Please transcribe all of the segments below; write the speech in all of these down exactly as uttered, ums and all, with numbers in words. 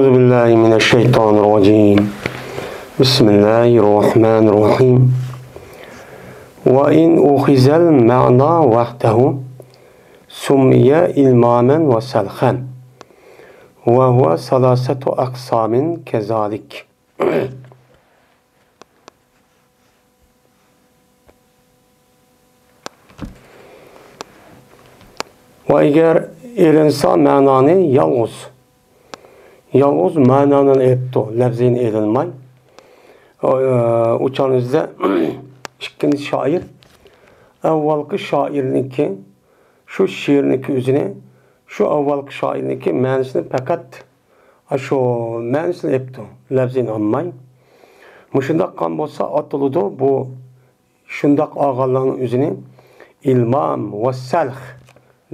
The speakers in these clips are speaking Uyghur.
أعوذ بالله من الشيطان الرجيم. بسم الله الرحمن الرحيم. وإن أخذ المعنى وحده سمي إلماما وسلخا، وهو ثلاثة أقسام كذلك. ۋە ئەگەر ئېلىنسا مەنانى يالغۇز، يالغۇز مەنانى ئېلىپتۇ، لەپزىنى ئېلىنماي. ئۇ، ئۇ چاغنىڭ ئۆزىدە ئىككىنچى شائىر ئەۋۋالقى شائىرنىڭكى، شۇ شېئىرنىڭكى ئۆزىنى، شۇ ئەۋۋالقى شائىرنىڭكى مەنىسىنى پەقەت ئاشۇ مەنىسىنى ئېلىپتۇ، لەپزىنى ئالماي. مۇشۇنداق قىلغان بولسا ئاتىلىدۇ بۇ، شۇنداق ئالغانلارنىڭ ئۆزىنى ئىلمام ۋە سەلخ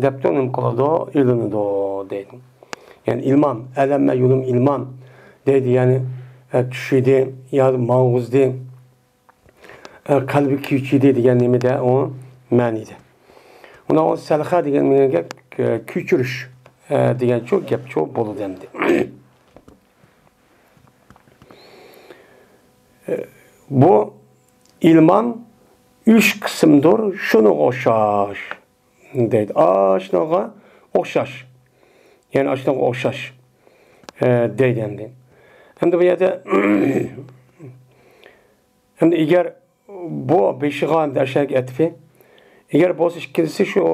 دەپتۇ، نېمە قىلىدۇ؟ ئېلىنىدۇ دەيدۇ. يەنى ئىلمام، ئەلەممە يۇلۇم ئىلمام دەيدۇ، يەنى، ئە، چۈشىدى يا ماڭغۇزدى. ئە، قەلبى كۆچىدى دېگەن نېمىدە ئۇ مەنىدە. ئۇنىڭ ئۇ سەلخە دېگەن نېمىگە، ئە، كۆچۈرۈش، ئە، دېگەنچۇ گەپچۇ بولىدۇ ئەمدى. ئە، بۇ ئىلمام ئۈچ قىسىمدۇر، شۇنىڭغا ئوخشاش دەيدۇ. ئاشۇنىڭغا ئوخشاش. يەنى ئاشۇنىڭغا ئوخشاش، ئە، دەيدۇ ئەمدى. ئەمدى بۇ يەردە ئەمدى ئەگەر بۇ بېشىغا ئەمدى ئەشەگە ئەتىپى، ئەگەر بولسا ئىككىنچىسى شۇ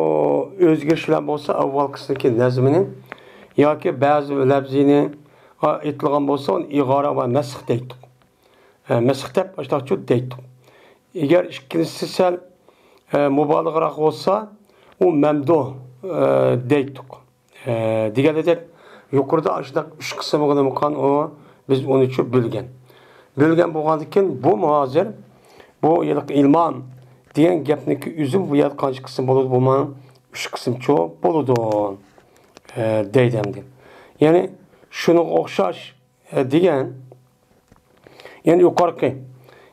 ئۆزگىرىش بىلەن بولسا ئاۋۋالقىسىدىكى نەزمىنى ياكى بەزى لەپزىنى ئېيتىلغان بولسا ئۇنى ئىغارە ۋە مەسخ دەيتتۇق. ئە، مەسخ دەپ ئاشتاقچۇ دەيتتۇق. ئەگەر ئىككىنچىسى سەل، ئە، مۇبالىغىراق بولسا ئۇ مەمدۇھ، ئە، دەيتتۇق. ئە، دېگەنلىدەك يۇقىرىدا ئاشۇنداق ئۈچ قىسىمغا نېمە قىلغان ئۇ، بىز ئۇنىچۇ بۆلگەن. بۆلگەن بولغاندىكىن بۇمۇ ھازىر بۇ ھېلىقى ئىلمام دېگەن گەپنىكى ئۆزى بۇ يەردە قانچە قىسىم بولىدۇ؟ بۇمۇ ئۈچ قىسىمچۇ بولىدۇ، ئە، دەيدۇ ئەمدى. يەنى شۇنىڭغا ئوخشاش، ئە، دېگەن يەنى يۇقارقى،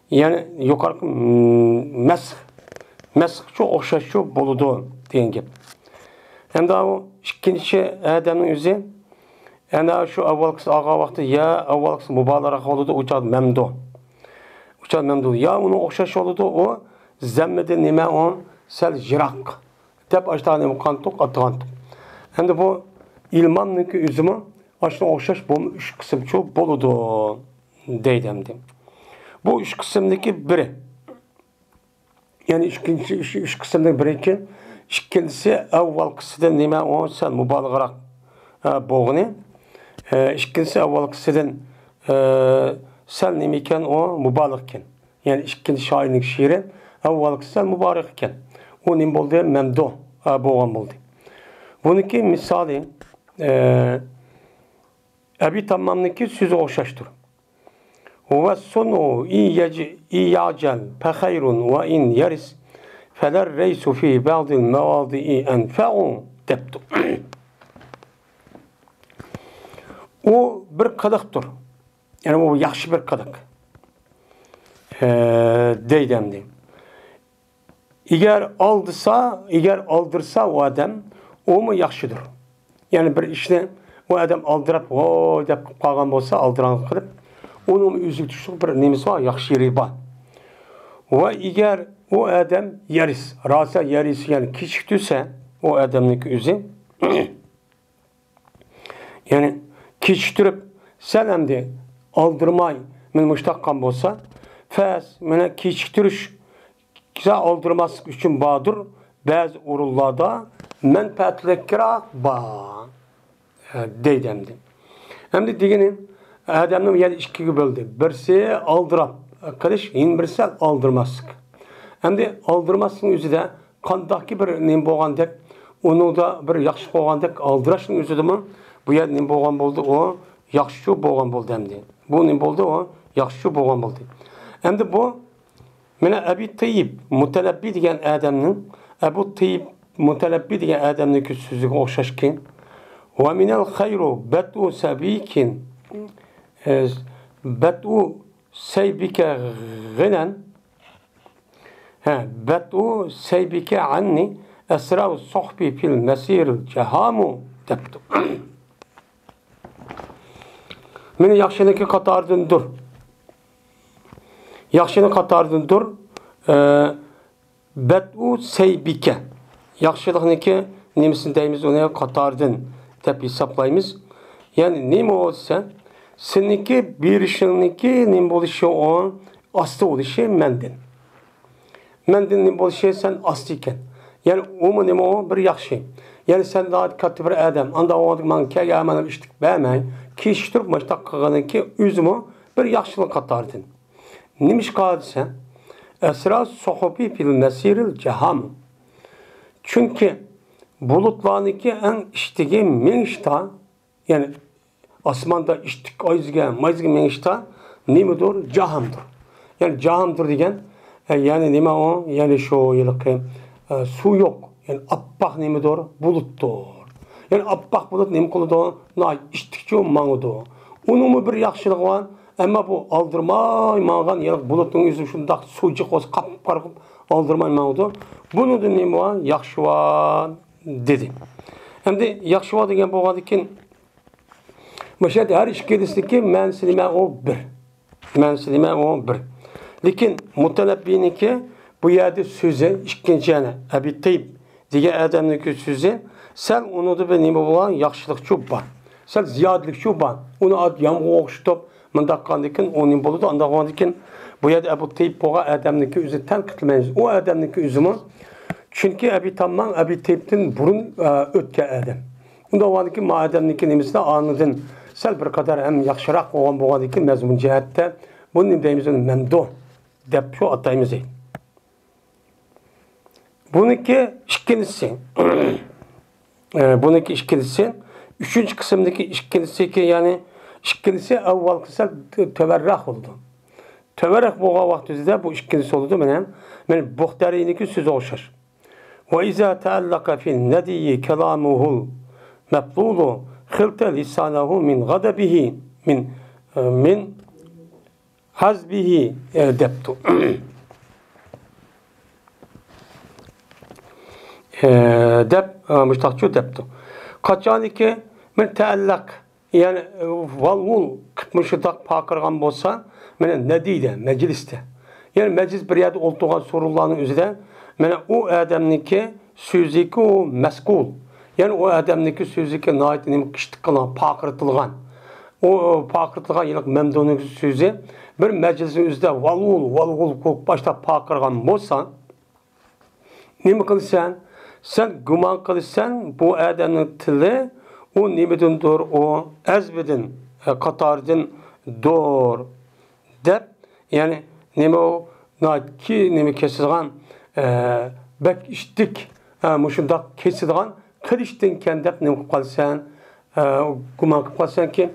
يەنى يۇقارقى، مم، مەسخ، مەسخچۇ ئوخشاشچۇ بولىدۇ دېگەن گەپ. ئەمدى ئۇ ئىككىنچى ئادەمنىڭ ئۆزى، ئەنە شۇ ئاۋۋالقىسى ئالغان ۋاقتى يا ئاۋۋالقىسى مۇبالىغە بولىدۇ، ئۇ چاغدا مەمدۇ. ئۇ چاغدا مەمدۇ. يا ئۇنىڭ ئوخشاش بولىدۇ، ئۇ زەممىدىن نېمە ئۇ سەل يىراق. دەپ ئاشتانى قانتۇق ئاتىغانتۇق. ئەمدى بۇ ئىلمامنىڭكى ئۆزىمۇ ئاشۇنىڭغا ئوخشاش بۇمۇ ئۈچ قىسىمچۇ بولىدۇ دەيدۇ ئەمدى. بۇ ئۈچ قىسىمدىكى بىرى. يەنى ئىككىنچى، ئۈچ، ئۈچ قىسىمدىن بىرى ئىكەن. ئىككىنچىسى ئەۋۋالقىسىدىن نېمە ئۇ سەل مۇبالىغىراق، ئە، بولغىنى. ئە، ئىككىنچىسى ئەۋۋالقىسىدىن، ئە، سەل نېمە ئىكەن ئۇ مۇبالىغە ئىكەن. يەنى ئىككىنچى شائىرنىڭ شېئىرى ئەۋۋالقىسى سەل مۇبالىغە ئىكەن. ئۇ نېمە بولدى؟ مەمدۇھ، ئە، بولغان بولدى. بۇنىڭكى مىسالى، ئە، ئەبى تاممامنىڭكى سۆزىگە ئوخشاشتۇر. والصنع إن يج-، إن يعجل فخير وإن يرس فلا الريس في بعض المواضع أنفع دەپتۇ. ئۇ بىر قىلىقتۇر. يەنى ئۇ ياخشى بىر قىلىق. ئە، دەيدۇ ئەمدى. ئەگەر ئالدىسا، ئەگەر ئالدىرسا ئۇ ئادەم، ئۇمۇ ياخشىدۇر. يەنى بىر ئىشنى ئۇ ئادەم ئالدىراپ، ۋوي دەپ قىلىپ قالغان بولسا، ئالدىراڭغۇ قىلىپ، ئۇنىڭ ئۆزىگە تۇشلۇق بىر نېمىسى بار، ياخشى يېرى بار. ۋە ئەگەر ئۇ ئادەم يەرس، راسا يەرس، يەنى كېچىكتۈرسە، ئۇ ئادەمنىڭكى ئۆزى، يەنى كېچىكتۈرۈپ، سەل ئەمدى ئالدىرىماي، مانا مۇشۇنداق قىلغان بولسا، فەس، مانا كېچىكتۈرۈش، سەل ئالدىرىماسلىق ئۈچۈن باردۇر، بەزى ئورۇنلاردا مەنپەئەتلىكرەك بار، دەيدۇ ئەمدى. ئەمدى دېگىنى، ئادەمنى بۇ يەردە ئىككىگە بۆلدى. بىرسى ئالدىراپ قىلىش، يەنە بىرسى ئالدىرىماسلىق. ئەمدى ئالدىرىماسلىقنىڭ ئۆزىدە قانداقكى بىر نېمە بولغاندەك، ئۇنىڭدا بىر ياخشى بولغاندەك ئالدىراشنىڭ ئۆزىدىمۇ بۇ يەردە نېمە بولغان بولدى؟ ئۇ ياخشىچۇ بولغان بولدى ئەمدى. بۇ نېمە بولدى؟ ئۇ ياخشىچۇ بولغان بولدى. ئەمدى بۇ مانا ئەبى تەييىب مۇتەنەببى دېگەن ئادەمنىڭ، ئەبۇ تەييىب مۇتەنەببى دېگەن ئادەمنىڭكى سۆزىگە ئوخشاشكەن. ومن الخير بدء سبيك، ئە، بدء سيبك غنى، ھە، بدء سيبك عني أسرار الصحب في المسير الجهام دەپتۇ. مېنى ياخشىنىڭكى قاتارىدىندۇر. ياخشىنىڭ قاتارىدىندۇر. ئە، بەدئۇ سەيبىكە. ياخشىلىقنىڭكى نېمىسىنى دەيمىز، ئۇنى قاتارىدىن دەپ ھېسابلايمىز. يەنى نېمە بولسا، سېنىڭكى بېرىشىڭنىڭكى نېمە بولۇشى، ئۇ ئاستا بولۇشى مەندىن. مەندىن نېمە بولۇشى سەن ئاستا ئىكەن. يەنى ئۇمۇ نېمە ئۇ بىر ياخشى. يەنى سەن ناھايىتى كاتتا بىر ئادەم. ئانداق ئۇ ماڭا كەلگەن مانا ئىشتىك بەرمەي، كېچىكتۈرۈپ مۇشتاق قىلغىنىڭكى ئۆزىمۇ بىر ياخشىلىق قاتارىدىن. نېمىشقا دېسە، ئەسرا سۇھۇپى فىل مەسىرىل جەھام. چۈنكى بۇلۇتلارنىڭكى ئەڭ ئىشتىكى مېڭىشتا، يەنى ئاسماندا ئىشتىك ئايزىگە، مايزىگە مېڭىشتا نېمىدۇر؟ جاھامدۇر. يەنى جاھامدۇر دېگەن، ئە، يەنى نېمە ئۇ؟ يەنى شۇ ھېلىقى، ئە، سۇ يوق. يەنى ئاپئاق نېمىدۇر؟ بۇلۇتتۇر. يەنى ئاپئاق بۇلۇت نېمە قىلىدۇ؟ ناھايىتى ئىشتىكچۇ ماڭىدۇ. ئۇنىڭمۇ بىر ياخشىلىقى بار. ئەمما بۇ ئالدىرىماي ماڭغان ھېلىقى بۇلۇتنىڭ ئۆزى شۇنداق سۇ جىق بولسا قاپقارا قىلىپ ئالدىرىماي ماڭىدۇ. بۇنىڭدىن نېمە بار؟ ياخشى بار، دېدى. ئەمدى ياخشى بار دېگەن بولغاندىكىن، مۇشۇ يەردە ھەر ئىككىلىسىنىڭكى مەنىسى نېمە؟ ئۇ بىر. مەنىسى نېمە؟ ئۇ بىر. لېكىن مۇتەنەببىنىڭكى بۇ يەردە سۆزى ئىككىنچى، يەنى ئەبى تەييىب دېگەن ئادەمنىڭكى سۆزى سەل ئۇنىڭدا بىر نېمە بولغان؟ ياخشىلىقچۇ بار. سەل زىيادىلىكچۇ بار. ئۇنى ئات يامغۇرغا ئوخشىتىپ، مۇنداق قىلغاندىكىن ئۇ نېمە بولىدۇ؟ ئانداق بولغاندىكىن بۇ يەردە ئەبۇ تەييىب بولغان ئادەمنىڭكى ئۆزىنى تەنقىدلىمەيمىز. ئۇ ئادەمنىڭكى ئۆزىمۇ، چۈنكى ئەبى تامماڭ ئەبى تەييىبتىن بۇرۇن، ئە، ئۆتكەن ئادەم. ئۇنداق بولغاندىكىن ما ئادەمنىڭكى نېمىسىنى ئانىدىن سەل بىر قەدەر ھەم ياخشىراق بولغان بولغاندىكىن مەزمۇن جەھەتتە بۇنى نېمە دەيمىز؟ ئۇنى مەمدۇھ دەپ شۇ ئاتايمىز. بۇنىڭكى ئىككىنچىسى. ئە، بۇنىڭكى ئىككىنچىسى. ئۈچىنچى قىسىمدىكى ئىككىنچىسىكى، يەنى ئىككىنچىسى ئەۋۋەلقى سەل تۆۋەنرەك بولىدۇ. تۆۋەنرەك بولغان ۋاقتىدا بۇ ئىككىنچىسى بولىدۇ. مانا، مانا بۇختارىنىڭكى سۆزى ئوخشاش. وإذا تعلق في الندي كلامه المبذول خلت لسانه من غضبه، من، ئە، من غضبه، ئە، دەپتۇ. ئە، دەپ، ئە، مۇشتاقچۇ دەپتۇ. قاچانكى من تعلق، يەنى، ئە، ۋال-ۋۇل قىپ مۇشۇنداق پارقىرىغان بولسا، مانا ندىدە، مەجلىستە. يەنى مەجلىس بىر يەردە ئولتۇرغان سورۇنلارنىڭ ئۆزىدە، مانا ئۇ ئادەمنىڭكى سۆزىكى ئۇ مەسقۇل. يەنى ئۇ ئادەمنىڭكى سۆزىكى ناھايىتى نېمە قىشتىق قىلغان، پارقىرىتىلغان. ئۇ، ئۇ پارقىرىتىلغان ھېلىقى مەمدۇھنىڭ سۆزى بىر مەجلىسنىڭ ئۆزىدە ۋال-ۋۇل، ۋال-ۋۇل قىلىپ باشلاپ پارقىرىغان بولسا، نېمە قىلىسەن؟ سەن گۇمان قىلىسەن، بۇ ئادەمنىڭ تىلى ئۇ نېمىدىندۇر، ئۇ ئەزبىدىن، ئە، قاتارىدىندۇر دەپ، يەنى نېمە ئۇ ناھايىتى نېمە كېسىدىغان، ئە، بەك ئىشتىك، ئە، مۇشۇنداق كېسىدىغان قىلىچتىنكەن دەپ نېمە قىلىپ قالىسەن؟ ئە، گۇمان قىلىپ قالىسەنكى،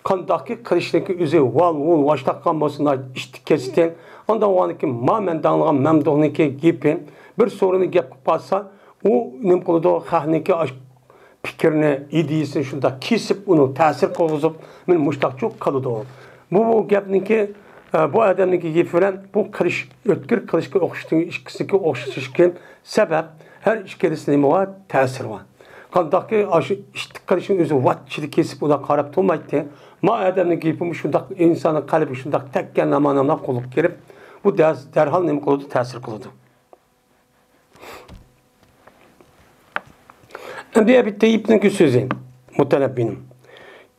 قانداقكى قىلىچنىڭكى ئۆزى ۋال-ۋۇل ۋاشتاققان بولسا ناھايىتى ئىشتىك كېسىدىكەن. ئانداق بولغاندىكىن ما مەن داڭلىغان مەمدۇھنىڭكى گېپى بىر سورۇننى گەپ قىلىپ قالسا، ئۇ نېمە قىلىدۇ؟ خەقنىڭكى ئاش-، پىكرىنى، ئىدىيىسىنى شۇنداق كېسىپ، ئۇنى تەسىر قىلغۇزۇپ، مانا مۇشتاقچۇ قىلىدۇ. بۇ، بۇ گەپنىڭكى، ئە، بۇ ئادەمنىڭكى گېپى بىلەن بۇ قىلىچ، ئۆتكۈر قىلىچقا ئوخشىتىش، ئىككىسىنىڭكى ئوخشىتىشكە سەۋەب، ھەر ئىككىلىسىنىڭ نېمە بار؟ تەسىرى بار. قانداقكى ئاشۇ ئىشتىك قىلىچنىڭ ئۆزى ۋاچچىدە كېسىپ، ئۇنداق قاراپ تۇرمايتتى. ما ئادەمنىڭ گېپىمۇ شۇنداق، ئىنساننىڭ قەلبىگە شۇنداق تەگكەن ناماناملاپ قۇلۇپ كىرىپ، بۇ دەس-، دەرھال نېمە قىلىدۇ؟ تەسىر قىلىدۇ. ئەمدى ئەبى تەييىبنىڭكى سۆزى، مۇتەنەببىنىڭ،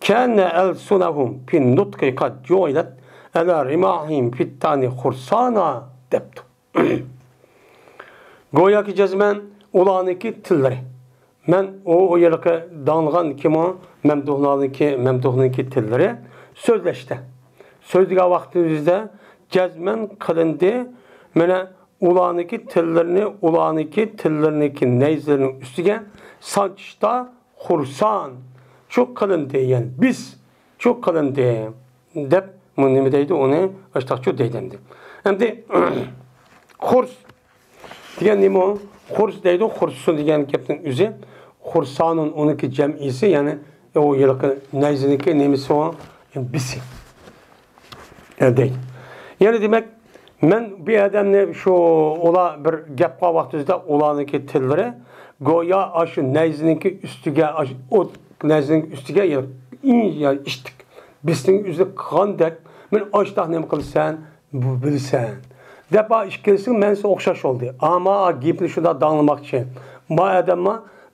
كان ألسنتهم في النطق قد جعلت على رماحهم في الطعن خرسانا دەپتۇ. گوياكى جەزمەن ئۇلارنىڭكى تىللىرى. مەن ئۇ، ئۇ ھېلىقى داڭلىغان كىم ئۇ؟ مەمدۇھلارنىڭكى، مەمدۇھنىڭكى تىللىرى سۆزلەشتە. سۆزلىگەن ۋاقتىمىزدا جەزمەن قىلىندى. مانا ئۇلارنىڭكى تىللىرىنى، ئۇلارنىڭكى تىللىرىنىڭكى نەيزىلىرىنىڭ ئۈستىگە سانچىشتا خۇرسان، چۇ قىلىندى، يەنى بىز چۇ قىلىندى دەپ، بۇ نېمە دەيدۇ، ئۇنى ئاشتاقچۇ دەيدۇ ئەمدى. ئەمدى خۇرس دېگەن نېمە ئۇ؟ خۇرس دەيدۇ، خۇرسۇن دېگەن گەپنىڭ ئۆزى. خۇرسانۇن ئۇنىڭكى جەمئىيسى، يەنى ئۇ ھېلىقى نەيزىنىڭكى نېمىسى ئۇ؟ بىسى. ئە، دەيدۇ. يەنى دېمەك، مەن بۇ ئادەمنى شۇ، ئۇلار بىر گەپ قىلغان ۋاقتىدا ئۇلارنىڭكى تىللىرى گويا ئاشۇ نەيزىنىڭكى ئۈستىگە، ئاشۇ ئوت نەيزىنىڭ ئۈستىگە يا-، يا ئىشتىك بىسنىڭ ئۆزى قىلغاندەك، مەن ئاشتاق نېمە قىلىسەن، بۇ بىلىسەن. دەپ، ئا، ئىككىلىسىنىڭ مەنىسى ئوخشاش بولدى. ئاما، ئا، گېپىنى شۇنداق داڭلىماقچى. ما ئادەممۇ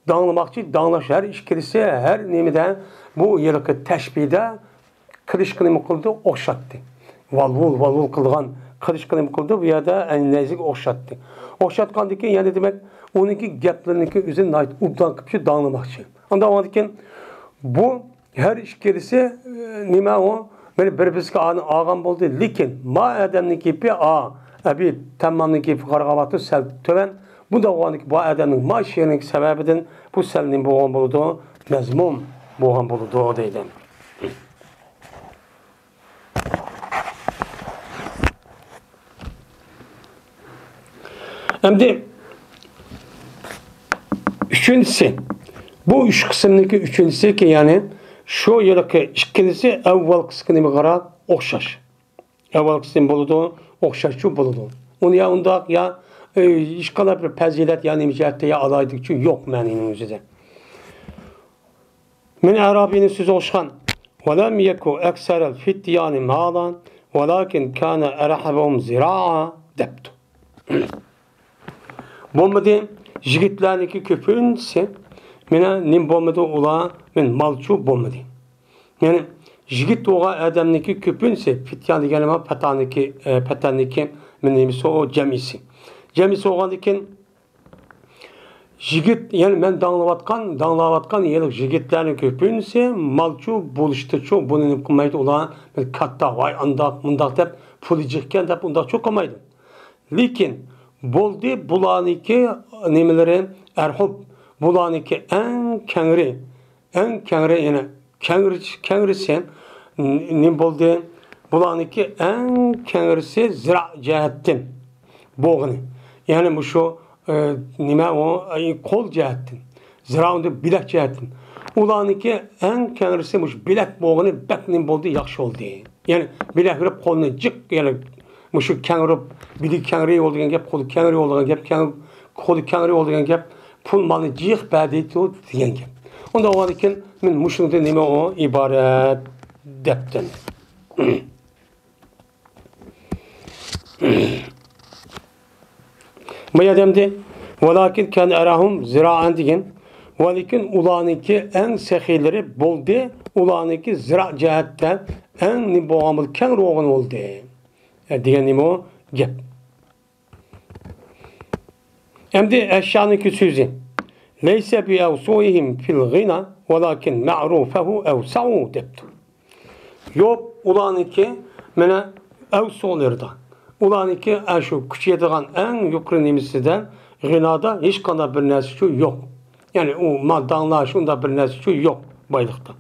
داڭلىماقچى، داڭلاش ھەر ئىككىلىسى، ھەر نېمىدە بۇ ھېلىقى تەشبىھدە قىلىشقا نېمە قىلدى؟ ئوخشاتتى. ۋالۋۇل، ۋالۋۇل قىلىدىغان قىلىشقا نېمە قىلدى؟ بۇ يەردە ئەينەيزىگە ئوخشاتتى. ئوخشاتقاندىن كېيىن يەنە دېمەك، ئۇنىڭكى گەپلىرىنىڭكى ئۆزىنى ناھايىتى ئوبدان قىلىپچۇ داڭلىماقچى. ئاندىن ئاندىن كېيىن بۇ ھەر ئىككىلىسى، ئى، نېمە ئۇ؟ مانا بىر-بىرسىگە ئانى ئالغان بولدى. لېكىن ما ئادەمنىڭ گېپى ئا، ئەبى تاممامنىڭ گېپىگە قارىغاندا سەل تۆۋەن. بۇنداق بولغاندىكىن بۇ ئادەمنىڭ ما شېئىرنىڭ سەۋەبىدىن بۇ سەل نېمە بولغان بولىدۇ؟ مەزمۇم بولغان بولىدۇ دەيدۇ. ئەمدى ئۈچىنچىسى، بۇ ئۈچ قىسىمنىڭكى ئۈچىنچىسىكى، يەنى شۇ يىلقى ئىككىنچىسى ئەۋۋەلقىسىگە نېمە قاراپ ئوخشاش. ئەۋۋەلقىسى نېمە بولىدۇ؟ ئوخشاشچۇ بولىدۇ. ئۇنى يا ئۇنداق، يا، ئى، ھېچقانداق بىر پەزىلەت يا نېمە جەھەتتە يا ئالاھىدىلىكچۇ يوق مەنىنىڭ ئۆزىدە. مەن ئەرابىينىڭ سۆزى ئوخشىغان. ولم يك أكثر الفتيان مالا ولكن كان أرحبهم ذراعا دەپتۇ. بولمىدى، يىگىتلەرنىڭكى كۆپىنچىسى، مانا نېمە بولمىدى، ئۇلار، مانا مالچۇ بولمىدى. يەنى يىگىت بولغان ئادەمنىڭكى كۆپىنچىسى، فتيان دېگەننى مانا پەتاننىكى، ئە، پەتەننىكى، مانا نېمىسى ئۇ جەمئىسى. جەمئىسى بولغاندىن كېيىن، يىگىت، يەنى مەن داڭلاۋاتقان، داڭلاۋاتقان ھېلىقى يىگىتلەرنىڭ كۆپىنچىسى مالچۇ بولۇشتىچۇ، بۇنى نېمە قىلمايدۇ، ئۇلار بىر كاتتا، ۋاي، ئانداق، مۇنداق دەپ، پۇلى جىقكەن دەپ ئۇنداقچۇ قىلمايدۇ. لېكىن بولدى، بۇلارنىڭكى نېمىلىرى، ئەرھۇب، بۇلارنىڭكى ئەڭ كەڭرى، ئەڭ كەڭرى، يەنى كەڭرى، كەڭرىسى، ن-، نېمە بولدى؟ بۇلارنىڭكى ئەڭ كەڭرىسى زىرا جەھەتتىن بولغىنى. يەنى مۇشۇ، ئى، نېمە ئۇ، ئى، قول جەھەتتىن. زىرا ئۇندىن بىلەك جەھەتتىن. ئۇلارنىڭكى ئەڭ كەڭرىسى مۇشۇ بىلەك بولغىنى بەك نېمە بولدى؟ ياخشى بولدى. يەنى بىلەك بېرىپ قولنى جىق، يەنى مۇشۇ كەڭرى، بىلىكى كەڭرى بول دېگەن گەپ، قولى كەڭرى بول دېگەن گەپ، كەڭ-، قولى كەڭرى بول دېگەن گەپ، پۇل مالنى جىق بەردى دېگەن گەپ. ئۇنداق بولغاندىكىن، مەن مۇشۇنىڭدىن نېمە ئۇ ئىبارەت دەپتىن. بۇ يەردە ئەمدى، ولكن كان أرحبهم ذراعا دېگەن، ۋەلىكىن ئۇلارنىڭكى ئەڭ سېخىيلىرى بولدى، ئۇلارنىڭكى زىرا جەھەتتە ئەڭ نېمە بولغان بولدى، كەڭرى بولغان بولدى. ئە، دېگەن نېمە ئۇ؟ گەپ. ئەمدى ئەششانىڭكى سۆزى، ليس بأوسعهم في الغنى ولكن معروفه أوسع دەپتۇ. يوق، ئۇلارنىڭكى مانا ئەۋسۇلىرىدا، ئۇلارنىڭكى ئاشۇ كۈچىيىدىغان ئەڭ يۇقىرى نېمىسىدە، غىنادا ھېچقانداق بىر نەرسىچۇ يوق. يەنى ئۇ ما-، داڭلار شۇنداق بىر نەرسىچۇ يوق بايلىقتا.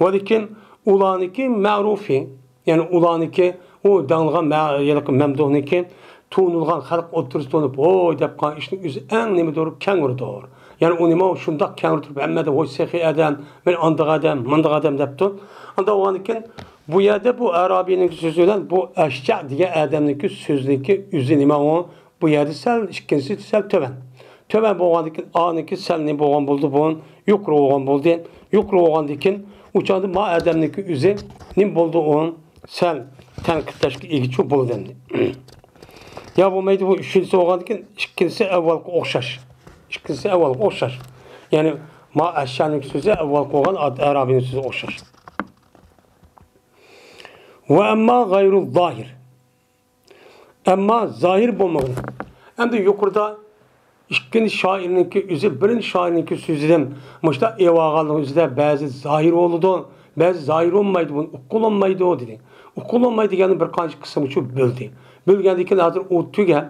ۋەلىكىن ئۇلارنىڭكى مەرۇفى، يەنى ئۇلارنىڭكى، ئۇ داڭلىغان مە-، ھېلىقى مەمدۇھنىڭكى تونۇلغان، خەلق ئوتتۇرىسىدا تونۇپ، ھوي دەپ قالغان ئىشنىڭ ئۆزى ئەڭ نېمىدۇر، كەڭرىدۇر. يەنى ئۇنىمۇ شۇنداق كەڭرى تۇرۇپ، ھەممە ئادەم، ۋوي، سېخىي ئادەم، مەن ئانداق ئادەم، مۇنداق ئادەم دەپتۇ. ئانداق بولغاندىكىن، بۇ يەردە بۇ ئەرابىينىڭ سۆزى بىلەن بۇ ئەشجە دېگەن ئادەمنىڭكى سۆزىنىڭكى ئۆزى نېمە ئۇ؟ بۇ يەردە سەل ئىككىنچىسى سەل تۆۋەن. تۆۋەن بولغاندىكىن، ئانىڭكى سەل نېمە بولغان بولدى بۇ؟ يۇقىرى بولغان بولدى. يۇقىرى بولغاندىكىن، ئۇ چاغدا ما ئادەمنىڭكى ئۆزى نېمە بولدى ئۇ؟ سەل تەنقىدلەشكە ئىگىچۇ بولدى ئەمدى. يا بولمايدۇ، بۇ ئۈچىنچىسى بولغاندىكىن، ئىككىنچىسى ئەۋۋالقىغا ئوخشاش. ئىككىنچىسى ئەۋۋالقىغا ئوخشاش. يەنى ما ئەششانىڭ سۆزى ئەۋۋالقى بولغان ئەرابىينىڭ سۆزىگە ئوخشاش. ۋە ئەمما غەيرۇ زاھىر. ئەمما زاھىر بولمىغىنى. ئەمدى يۇقىرىدا ئىككىنچى شائىرنىڭكى ئۆزى، بىرىنچى شائىرنىڭكى سۆزىدىن مۇشۇنداق ئېلىۋالغانلىقى ئۆزىدە بەزى زاھىر بولىدۇ، بەزى زاھىر بولمايدۇ، بۇنى ئۇققىلى بولمايدۇ دېدى. ئۇققىلى بولمايدۇ دېگەننى بىر قانچە قىسىمغىچە بۆلدى. بۆلگەندىن كېيىن ھازىر ئۇ تۈگەپ،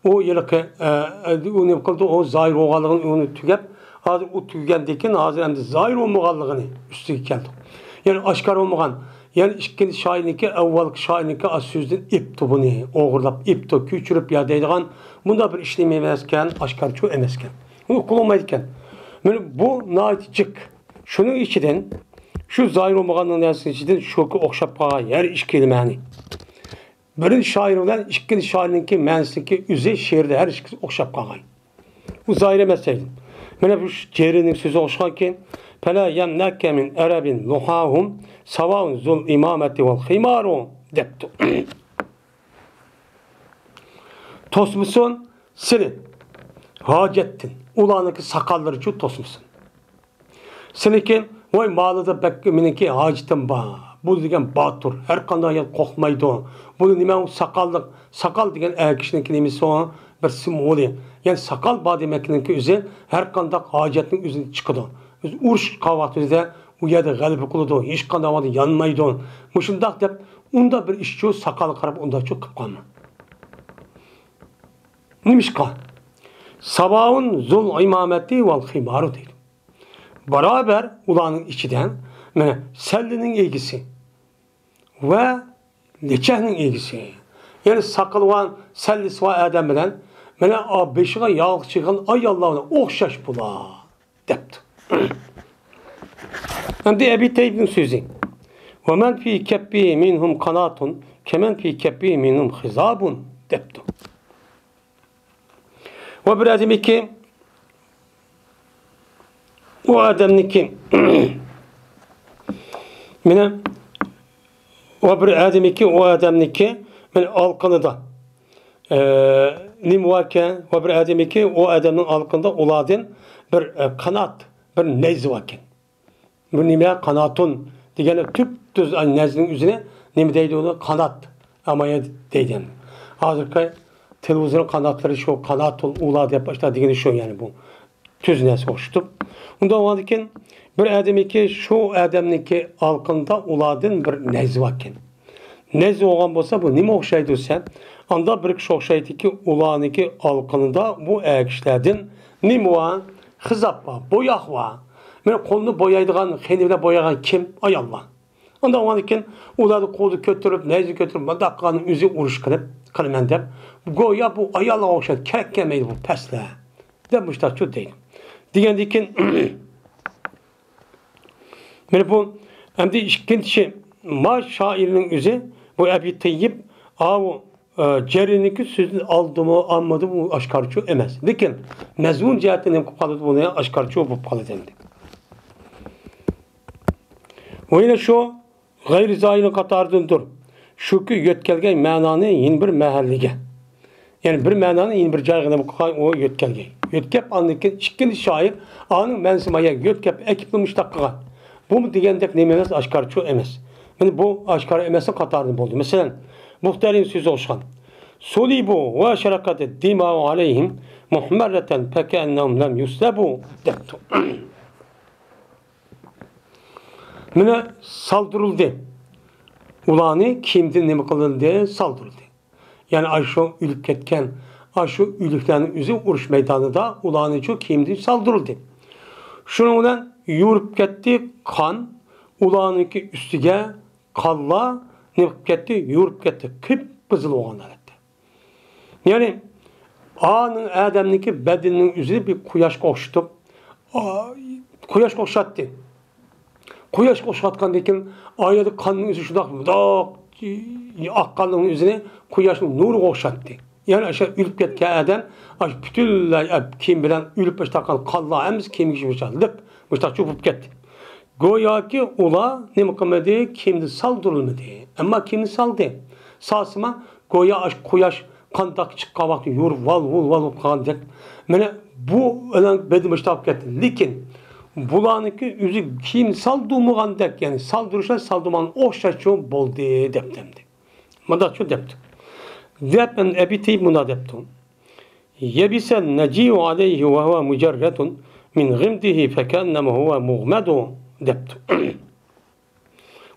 ئۇ ھېلىقى، ئە، ئە، ئۇ نېمە قىلدى، ئۇ زاھىر بولغانلىقىنى ئۇنى تۈگەپ، ھازىر ئۇ تۈگىگەندىن كېيىن ھازىر ئەمدى زاھىر بولمىغانلىقىنى ئۈستىگە كەلدۇق. يەنى ئاشكارا بولمىغان، يەنى ئىككىنچى شائىرنىڭكى، ئەۋۋەلكى شائىرنىڭكى ئاز سۆزىدىن ئېپتۇ بۇنى، ئوغرىلاپ ئېپتۇ، كۆچۈرۈپ يا دەيدىغان مۇنداق بىر ئىش نېمە ئەمەسكەن، ئاشكارىچۇ ئەمەسكەن. ئۇنى قىلالمايدىكەن. مانا بۇ ناھايىتى جىق. شۇنىڭ ئىچىدىن، شۇ زاھىر بولمىغاننىڭ نەرسىنىڭ ئىچىدىن شۇكى ئوخشاپ قالغان يەر ئىككىلا مەنى. بىرىنچى شائىر بىلەن ئىككىنچى شائىرنىڭكى مەنىسىنىڭكى ئۆزى شېئىردا ھەر ئىككىسى ئوخشاپ قالغان. بۇ زاھىر ئەمەس دەيدۇ. مانا بۇ جېرىنىڭ سۆزى ئوخشىغانكى، فلا يمنعك من عرب لحاهم سواء ذو العمامة والخمار دەپتۇ. توسمىسۇن سېنى ھاجەتتىن، ئۇلارنىڭكى ساقاللىرىچۇ توسمىسۇن. سېنىڭكى، ۋاي، مالىدا بەك مېنىڭكى ھاجىتىم بار. بۇ دېگەن باتۇر، ھەر قانداق يەر قورقمايدۇ. بۇ نېمە، ئۇ ساقاللىق، ساقال دېگەن ئەر كىشىنىڭكى نېمىسى ئۇ؟ بىر سىمۋولى. يەنى ساقال بار دېمەكنىڭكى ئۆزى ھەر قانداق ھاجەتنىڭ ئۆزىدىن چىقىدۇ. ئۆزى ئۇرۇش قىلغان ۋاقتىمىزدا ئۇ يەردە غەلىبە قىلىدۇ، ھېچقانداق ۋاقىتتا يانمايدۇ. مۇشۇنداق دەپ، ئۇنداق بىر ئىشچۇ ساقالغا قاراپ ئۇنداقچۇ قىلىپ قالما. نېمىشقا؟ ساۋاۋۇن زۇل ئىمامەتى ۋەل خىمارۇ دەيدۇ. باراۋەر ئۇلارنىڭ ئىچىدە، مانا، سەللىنىڭ ئىگىسى ۋە لېچەكنىڭ ئىگىسى، يەنى ساقىلى بار، سەللىسى بار ئادەم بىلەن، مانا، ئا، بېشىغا ياغلىق چىگىغان ئاياللار بىلەن ئوخشاش بۇلار، دەپتۇ. ئەمدى ئەبى تەييىبنىڭ سۆزى. ۋەمەن فى كەپپى مىنھۇم قاناتۇن كەمەن فى كەپپى مىنھۇم خىزابۇن، دەپتۇ. ۋە بىر ئادەمكى، ئۇ ئادەمنىكى، مانا، ۋە بىر ئادەمكى، ئۇ ئادەمنىكى، مانا، ئالقىنىدا، ئە، نېمە باركەن؟ ۋە بىر ئادەمكى، ئۇ ئادەمنىڭ ئالقىنىدا ئۇلاردىن بىر، ئە، قانات، بىر نەيزە باركەن. بۇ نېمە؟ قاناتۇن دېگەننى تۈپتۈز، ئاي، نەرسىنىڭ ئۆزىنى نېمە دەيدۇ ئۇنى؟ قانات. ئامايا دەيدۇ. ھازىرقى تېلېۋىزورنىڭ قاناتلىرى شۇ، قاناتۇل ئۇلا دەپ ئاشۇنداق دېگىنى شۇ، يەنى بۇ تۈز نەرسىگە ئوخشىتىپ. ئۇنداق بولغاندىكىن بىر ئادەمنىڭكى، شۇ ئادەمنىڭكى ئالقىنىدا ئۇلاردىن بىر نەيزە باركەن. نەيزە بولغان بولسا، بۇ نېمە ئوخشايدۇ دېسە، ئاندا بىر كىشى ئوخشايدۇكى، ئۇلارنىڭكى ئالقىنىدا بۇ ئەر كىشىلەردىن نېمە بار؟ خىزاب بار، بوياق بار. مانا قولنى بويايدىغان، خېنە بىلەن بويايدىغان كىم؟ ئاياللار. ئۇنداق بولغاندىكىن ئۇلارنى قولدا كۆتۈرۈپ، نەيزە كۆتۈرۈپ، مۇنداق قىلغاننىڭ ئۆزى ئۇرۇش قىلىپ، قىلىمەن دەپ، گويا بۇ ئاياللارغا ئوخشاپ كېرەك كەلمەيدۇ بۇ پەسلەر، دەپ مۇشتاقچۇ دەيدۇ. دېگەندىكىن، مانا بۇ ئەمدى ئىككىنچى، ما شائىرنىڭ ئۆزى، بۇ ئەبى تەييىب، ئاۋۇ، ئە، جەرىنىڭكى سۆزىنى ئالدىمۇ، ئالمىدىمۇ، ئۇ ئاشكارىچۇ ئەمەس. لېكىن مەزمۇن جەھەتتىن نېمە قىلىپ قالىدۇ، بۇنى ئاشكارىچۇ بولۇپ قالىدۇ ئەمدى. ۋە يەنە شۇ غەيرىي زاھىرنىڭ قاتارىدىندۇر. شۇكى يۆتكەلگەي مەنانى يەنە بىر مەھەللىگە. يەنى بىر مەنانى يەنە بىر جايغا نېمە قىلغان ئۇ يۆتكەلگەي. يۆتكەپ ئاندىن كېيىن ئىككىنچى شائىر ئانىڭ مەنىسى مايا يۆتكەپ ئەكىپلا مۇشتاق قىلغان. بۇمۇ دېگەندەك نېمە ئەمەس، ئاشكارىچۇ ئەمەس. مانا بۇ ئاشكارا ئەمەسنىڭ قاتارىدىن بولدى. مەسىلەن، مۇختەرىنىڭ سۆزى ئوخشىغان. سۇلىبۇ ۋە شەرەقەتى دىماۋۇ ئەلەيھىم مۇھمەررەتەن پەكەئەننەھۇم لەم يۇسلەبۇ، دەپتۇ. مانا سالدۇرۇلدى. ئۇلارنى كىيىمدىن نېمە قىلىندى؟ سالدۇرۇلدى. يەنى ئاشۇ ئۆلۈپ كەتكەن، ئاشۇ ئۆلۈكلەرنىڭ ئۆزى ئۇرۇش مەيدانىدا ئۇلارنىڭچۇ كىيىمدىن سالدۇرۇلدى. شۇنىڭ بىلەن يورۇپ كەتتى قان، ئۇلارنىڭكى ئۈستىگە قانلار نېمە قىلىپ كەتتى؟ يورۇپ كەتتى، قىپقىزىل بولغان ھالەتتە. يەنى ئانىڭ ئادەمنىڭكى بەدىنىنىڭ ئۆزىنى بىر قۇياشقا ئوخشىتىپ، ئا، قۇياشقا ئوخشاتتى. قۇياشقا ئوخشاتقاندىن كېيىن، ئا يەردە قاننىڭ ئۆزى شۇنداق، مۇنداق ئاققاننىڭ ئۆزىنى قۇياشنىڭ نۇرىغا ئوخشاتتى. يەنى ئاشۇ ئۆلۈپ كەتكەن ئادەم، ئاشۇ پۈتۈنلەي، ئە، كىيىم بىلەن ئۆلۈپ باشلاغان قانلار ھەممىسى كىيىمگە مۇشۇنداق لىق، مۇشۇنداق چۆكۈپ كەتتى. گوياكى ئۇلار نېمە قىلمىدى؟ كىيىمدىن سالدۇرۇلمىدى. ئەمما كىيىمنى سالدى. سالسىمۇ، گويا ئاشۇ قۇياش قانداق چىققان ۋاقتى يورۇپ ۋال-ۋۇل، ۋال-ۋۇل قىلغاندەك. مانا بۇ ئۆلەڭ بەدىنى مۇشۇنداق بولۇپ كەتتى. لېكىن بۇلارنىڭكى ئۆزى كىيىم سالدۇرمىغاندەك، يەنى سالدۇرۇشلار سالدۇرمىغان ئوخشاشچۇ بولدى، دەپتۇ ئەمدى. مۇنداقچۇ دەپتۇ. دەپ ئەبى تەييىب مۇنداق دەپتۇ. يەبىسەن نەجىئۇ ئەلەيھى ۋەھۇۋە مۇجەررەدۇن مىن غىمدىھى فەكەئەننەما ھۇۋە مۇغمەدۇ، دەپتۇ.